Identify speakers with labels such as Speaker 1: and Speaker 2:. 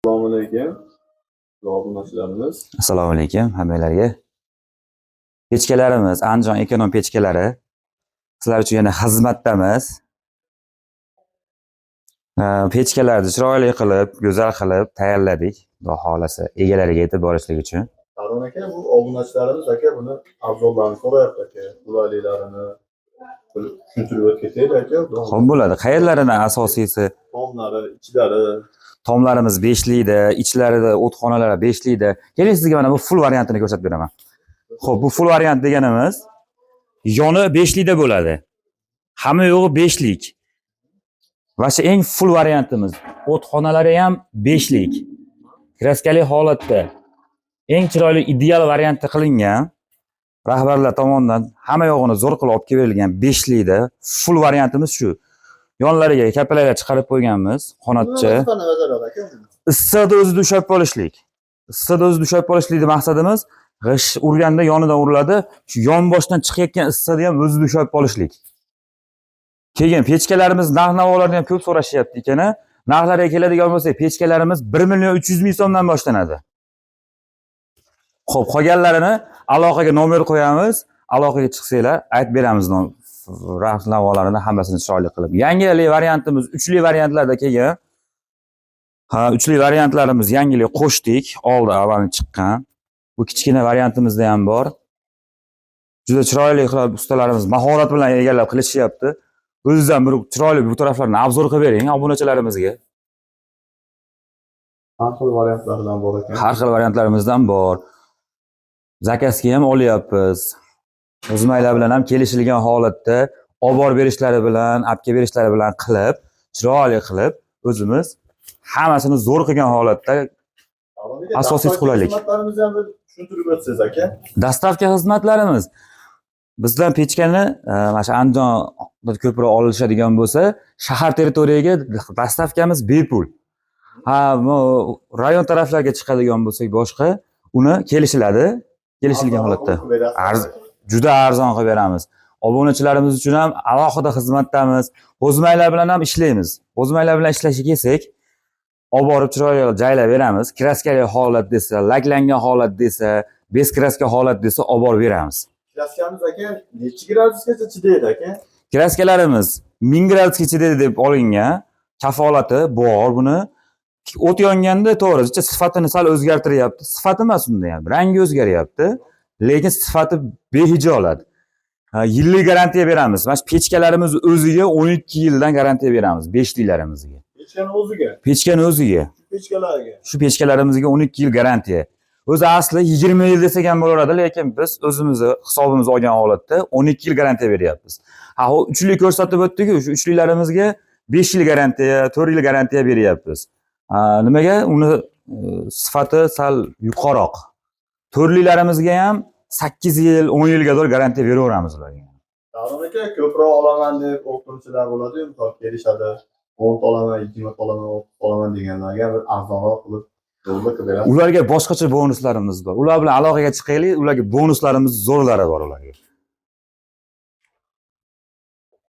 Speaker 1: Assalomu alaykum. Obunachilarimiz.
Speaker 2: Assalomu alaykum hammanglarga. Pechkalarimiz Andijon ekonom pechkalari. Sizlar uchun yana xizmatdamiz. Pechkalarni chiroyli qilib, go'zal qilib tayyorladik. Xudo xohlasa egalariga yetib borishligi uchun.
Speaker 1: Davron aka, bu obunachilarimiz aka buni abzorlarini so'rayapti aka. Qulayliklarini bir tushuntirib o'tib ketaylik aka.
Speaker 2: Xo'p bo'ladi. Qayerlarini asosiysi?
Speaker 1: Tomlari, ichlari.
Speaker 2: Tomlarimiz beshlikda, ichlarida o'txonalari beshlikda. Keling, sizga mana bu full variantini ko'rsatib beraman. Xo'p, bu full variant deganimiz yoni beshlikda bo'ladi. Hamma yo'g'i beshlik. Va shu eng full variantimiz. O'txonalari ham beshlik. Kraskali holatda. Eng chiroyli ideal variantda qilingan. Rahbarlar tomonidan hamma yo'g'ini zo'r qilib olib kelib berilgan beshlikda full variantimiz shu. Yonlariga kapalaklar chiqarib qo'yganmiz, qanotcha.
Speaker 1: Nima vazifani bajaradi aka?
Speaker 2: Issiqda o'zida ushlab qolishlik. Issiqda o'zida ushlab qolishlikni maqsadimiz g'isht urganda yonidan uriladi, shu yonboshdan chiqayotgan issiqni ham o'zida ushlab qolishlik. Keyin pechkalarimiz narx-navolarni ham ko'p so'rashyapti ekan. Narxlarga keladigan bo'lsak, pechkalarimiz 1 million 300 ming so'mdan boshlanadi. Xo'p, qolganlarini aloqaga nomer qo'yamiz. Aloqaga chiqsanglar, aytib beramiz narx-navolarini hammasini chiroyli qilib. Yangilik variantimiz uchli variantlarda kelgan. Ha, uchli variantlarimiz yangilik qo'shdik. Oldi avvalini chiqqan. Bu kichkina variantimizda ham bor. Juda chiroyli qilib ustalarimiz mahorat bilan egallab qilishyapti. O'zingiz ham bir chiroyli bu taraflarni obzor qilib bering obunachilarimizga.
Speaker 1: Har xil variantlaridan bor ekan.
Speaker 2: Har xil variantlarimizdan bor. Zakazga ham olyapmiz. O'zmaylar bilan ham kelishilgan holatda olib borib berishlari bilan, olib kelib berishlari bilan qilib, chiroyli qilib o'zimiz hammasini zo'r qilgan holatda.
Speaker 1: Davron aka,
Speaker 2: Asosiy
Speaker 1: dostavka
Speaker 2: qulaylik.
Speaker 1: xizmatlarimizni ham bir tushuntirib o'tsangiz aka.
Speaker 2: Dostavka xizmatlarimiz bizdan pechkani mana shu Andijonda ko'proq olishadigan bo'lsa, shahar territoriyaga dostavkamiz bepul. Ha, bu rayon taraflarga chiqadigan bo'lsak boshqa, uni kelishiladi, kelishilgan holatda.
Speaker 1: Arzonroq qilib berasiz.
Speaker 2: Juda arzon qilib beramiz. Obunachilarimiz uchun ham alohida xizmatdamiz. O'zmaylar bilan ham ishlaymiz. O'zmaylar bilan ishlashga kelsak, olib borib chiroyli jaylab beramiz. Kraskali holat desa, laklangan holat desa, без краска holat desa olib borib beramiz.
Speaker 1: Kraskamiz aka nechi gradusgacha chidaydi aka?
Speaker 2: Kraskalarimiz 1000 gradusga chidaydi deb olingan, kafolati bor buni. O't yonganda to'g'ri, sifatini sal o'zgartiryapti. Sifati emas unda ham, rangi o'zgaryapti, lekin sifati behijolat. Ha, yillik garantiya beramiz. Mana shu pechkalarimiz o'ziga 12 yildan garantiya beramiz, beshliklarimizga.
Speaker 1: Pechkani o'ziga,
Speaker 2: Pechkani o'ziga,
Speaker 1: pechkalarga.
Speaker 2: Shu pechkalarimizga 12 yil garantiya. O'zi asli 20 yil desak ham bo'laveradi, lekin biz o'zimizni hisobimizni olgan holatda 12 yil garantiya beryapmiz. Ha, u uchlik ko'rsatib o'tdik-ku, shu uchliklarimizga 5 yil garantiya, 4 yil garantiya beryapmiz. Ha, nimaga? Uni sifati sal yuqoriroq. To'rtliklarimizga ham 8 yil, 10 yilga to'g'ri garantiya beraveramiz ularga.
Speaker 1: Davron aka, ko'proq olaman deb o'qituvchilar bo'ladi-yu, misol kelishadi. 10 ta olaman, 20 ta olaman, 30 ta olaman deganlarga bir arzonroq qilib yo'lda qilib berasiz.
Speaker 2: Ularga boshqacha bonuslarimiz bor. Ular bilan aloqaga chiqaylik, ularga bonuslarimiz zo'rlari bor ularga.